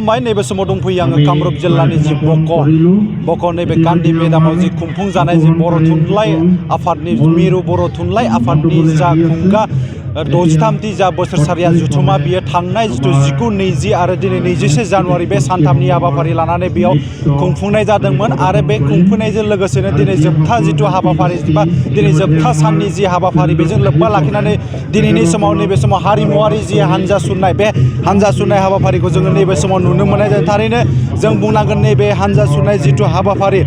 खुलुमबाय नैबे समाव दंफैयो आङो कामरुप जिल्लानि जि बक नैबे गान्धी मेदामाव जि खुंफुंजानाय जि बर' थुनलाइ आफादनि मिरु बर' थुनलाइ आफादनि जा खुंगा 63थि जा बोसोरसालिया जुथुमा बियो थांनाय जिथु 19-20 आरो दिनै 21 जानुवारि बे सानथामनि हाबाफारि लानानै बेयाव खुंफुंनाय जादोंमोन आरो बे खुंफुंनायजों लोगोसेनो दिनै जोबथा जिथु हाबाफारि बा दिनै जोबथा साननि जि हाबाफारि बेजों लोब्बा लाखिनानै दिनैनि समाव नैबे समाव हारिमुवारि जि हानजा सुरनाय बे हानजा सुरनाय हाबाफारिखौ जोङो नैबे समाव नुनो मोननाय जायो। थारैनो जों बुंनांगोन नैबे हानजा सुरनाय जिथु हाबाफारि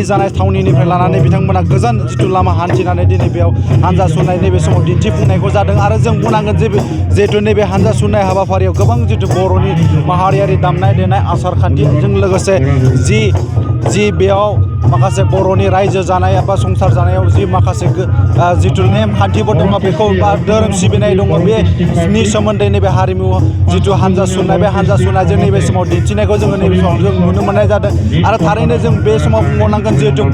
जानाय थावनिनिफ्राय लानानै बिथांमोना गोजान जिथु लामा हान्थिनानै दिनै बेयाव हानजा सुरनाय नैबे समाव दिन्थिफुंनायखौ जादों आरो जों बुंनांगोन जे जिहेतु नैबे हानजा सुरनाय हाबाफारियाव गोबां जिथु बर'नि माहारियारि दामनाय देनाय आसार खान्थिजों लोगोसे जि बेयाव माखासे बर'नि रायजो जानाय बा संसार जानायाव जि माखासे जिथु नेम खान्थिफोर दङ बेखौ बा धोरोम सिबिनाय दङ बेनि सोमोन्दै नैबे हारिमु जिथु हानजा सुरनाय बे हानजा सुरनायजों नैबे समाव दिन्थिनायखौ जोङो नैबे समाव जों नुनो मोननाय जादों आरो थारैनो जों बे समाव बुंबावनांगोन जिहेतु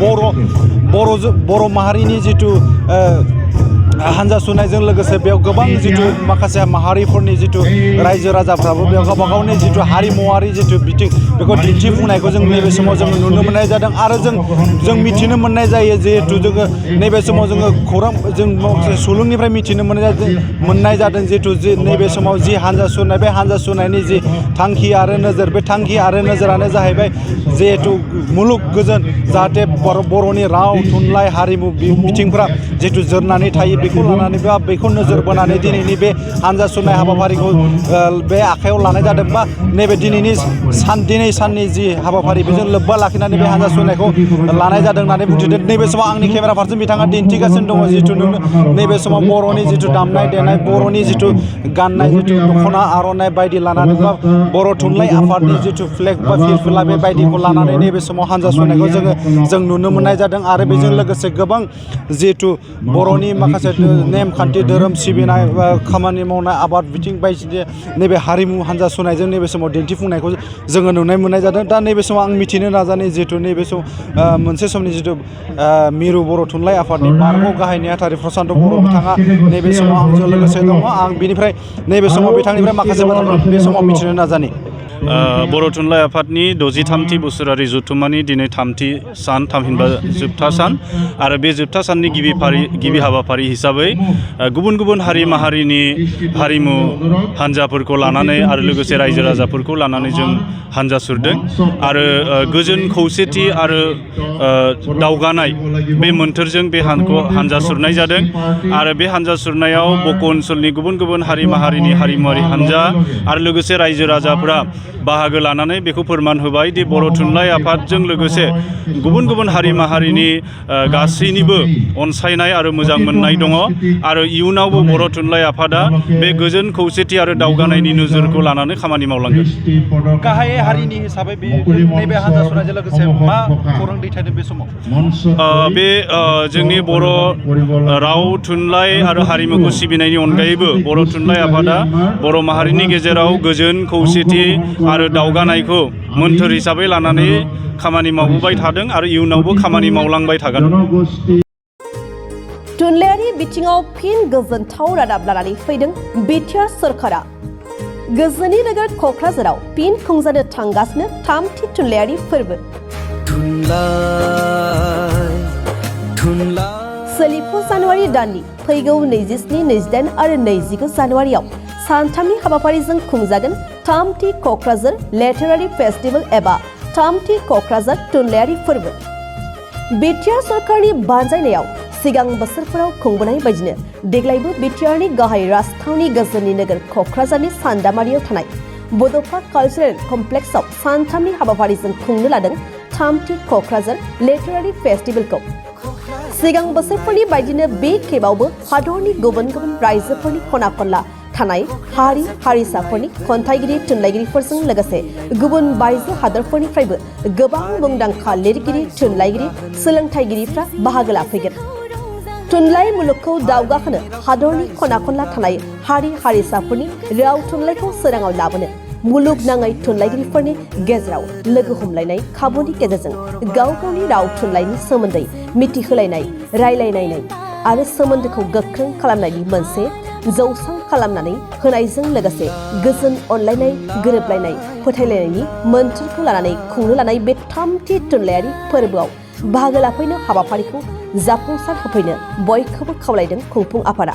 बर' माहारिनि जिथु हानजा सुरनायजों लोगोसे बेयाव गोबां जिथु माखासे माहारिफोरनि जिथु रायजो राजाफ्राबो बेयाव गावबा गावनि जिथु हारिमुवारि जिथु बिथिं बेखौ दिन्थिफुंनायखौ जों नैबे समाव जोङो नुनो मोननाय जादों आरो जों मिथिनो मोननाय जायो जिहेतु जोङो नैबे समाव जोङो खौरां जों माखासे सुलुंनिफ्राय मिथिनो मोननाय जादों जिहेतु नैबे समाव जि हानजा सुरनाय बे हानजा सुरनायनि जि थांखि आरो नोजोर बे थांखि आरो नोजोरानो जाहैबाय जिहेतु मुलुग गोजोन जाहाथे बर'नि राव थुनलाइ हारिमु बिथिंफ्रा जिहेतु जोरनानै थायो बेखौ लानानै बा बेखौ नोजोर बोनानै दिनैनि बे हानजा सुरनाय हाबाफारिखौ बे आखायाव लानाय जादों बा नैबे दिनै साननि जि हाबाफारि बेजों लोब्बा लाखिनानै बे हानजा सुरनायखौ लानाय जादों होननानै बुंथिदों। नैबे समाव आंनि केमेरा फारसे बिथाङा दिन्थिगासिनो दङ जिथु नैबे समाव बर'नि जिथु दामनाय देनाय बर'नि जिथु गाननाय जिथु दख'ना आर'नाइ बायदि लानानै बा बर' थुनलाइ आफादनि जिथु फ्लेग बा फिरफिला बे बायदिखौ लानानै नैबे समाव हानजा सुरनायखौ जों नुनो मोननाय जादों आरो बेजों लोगोसे गोबां जिथु बर'नि माखासे नेमखान्थि धोरोम सिबिनाय खामानि मावनाय आबाद बिथिं बायदि नैबे हारिमु हानजा सुरनायजों नैबे समाव दिन्थिफुंनायखौ जोङो नुनो मोननाय जादों। दा नैबे समाव आं मिथिनो नाजानाय जिहेतु नैबे समाव मोनसे समनि जिथु मिरु बर' थुनलाइ आफादनि बारग' गाहाय नेहाथारि प्रसान्त बर' बिथाङा नैबे समाव आंजों लोगोसे दङ आं बिनिफ्राय नैबे समाव बिथांनिफ्राय माखासे बाथ्राफोर बे समाव मिथिनो नाजानि। बर' थुनलाइ आफादनि 63थि बोसोरारि जथुम्मानि दिनै थामहिनबा जोबथा सान आरो बे जोबथा साननि गिबि हाबाफारि हिसाबै गुबुन गुबुन हारि माहारिनि हारिमु हान्जाफोरखौ लानानै आरो लोगोसे रायजो राजाफोरखौ लानानै जों हान्जा सुरदों आरो गोजोन खौसेथि आरो दावगानाय बे मोन्थोरजों बे हान्जा सुरनाय जादों आरो बे हान्जा सुरनायाव बक' ओनसोलनि गुबुन गुबुन हारि माहारिनि हारिमुवारि हान्जा आरो लोगोसे रायजो राजाफोरा बाहागो लानानै बेखौ फोरमान होबाय दि बर' थुनलाइ आफादजों लोगोसे गुबुन गुबुन हारि माहारिनि गासैनिबो अनसायनाय आरो मोजां मोननाय दङ आरो इयुनावबो बर' थुनलाइ आफादा बे गोजोन खौसेथि आरो दावगानायनि नोजोरखौ लानानै खामानि मावलांगोन। गाहाय हारिनि हिसाबै नैबे हानजा सुरनायजों लोगोसे मा खौरां दैथायदों बे समाव? बे जोंनि बर' राव थुनलाइ आरो हारिमुखौ सिबिनायनि अनगायैबो बर' थुनलाइ आफादा बर' माहारिनि गेजेराव गोजोन खौसेथि आरो दावगानायखौ मोन्थोर हिसाबै लानानै खामानि मावबोबाय थादों आरो इयुनावबो खामानि मावलांबाय थागोन। थुनलाइयारि बिथिङाव फिन गोजोनथाव रादाब लानानै फैदों बिटिआर सोरखारा। गोजोननि नोगोर क'क्राझाराव फिन खुंजानो थांगासिनो थामथि थुनलाइयारि फोरबो। सोलिफु जानुवारि दाननि फैगौ 27, 28 आरो 29 जानुवारियाव सानथामनि हाबाफारिजों खुंजागोन थामथि क'क्राझार लिटारेरि फेस्टिभेल एबा थामथि क'क्राझार थुनलाइयारि फोरबो। बिटिआर सरकारनि बानजायनायाव सिगां बोसोरफोराव खुंबोनाय बायदिनो देग्लायबो बिटिआरनि गाहाय राजथावनि गोजोननि नोगोर क'क्राझारनि सान्दामारियाव थानाय बड'सा कालचारेल कमप्लेक्सआव सानथामनि हाबाफारिजों खुंनो लादों थामथि क'क्राझार लिटारेरि फेस्टिभेलखौ। सिगां बोसोरफोरनि बायदिनो बे खेबावबो हादरनि गुबुन गुबुन रायजोफोरनि खना खनला थानाय हारि हारिसाफोरनि खन्थाइगिरि थुनलाइगिरिफोरजों लोगोसे गुबुन बायजो हादरफोरनिफ्रायबो गोबां मुंदांखा लिरगिरि थुनलाइगिरि सोलोंथाइगिरिफ्रा बाहागो लाफैगोन। थुनलाइ मुलुगखौ दावगाहोनो हादरनि खना खनला थानाय हारि हारिसाफोरनि राव थुनलाइखौ सोराङाव लाबोनो मुलुगनाङै थुनलाइगिरिफोरनि गेजेराव लोगो हमलायनाय खाबुनि गेजेरजों गाव गावनि राव थुनलाइनि सोमोन्दै मिथिहोलायनाय रायलायनाय आरो सोमोन्दोखौ गोख्रों खालामनायनि मोनसे जौसां खालामनानै होनायजों लोगोसे गोजोन अनलायनाय गोरोबलायनाय फोथायलायनायनि मोन्थोरखौ लानानै खुंनो लानाय बे थामथि थुनलाइयारि फोरबोआव बाहागो लाफैनो हाबाफारिखौ जाफुंसार होफैनो बयखौबो खावलायदों खुंफुं आफादा।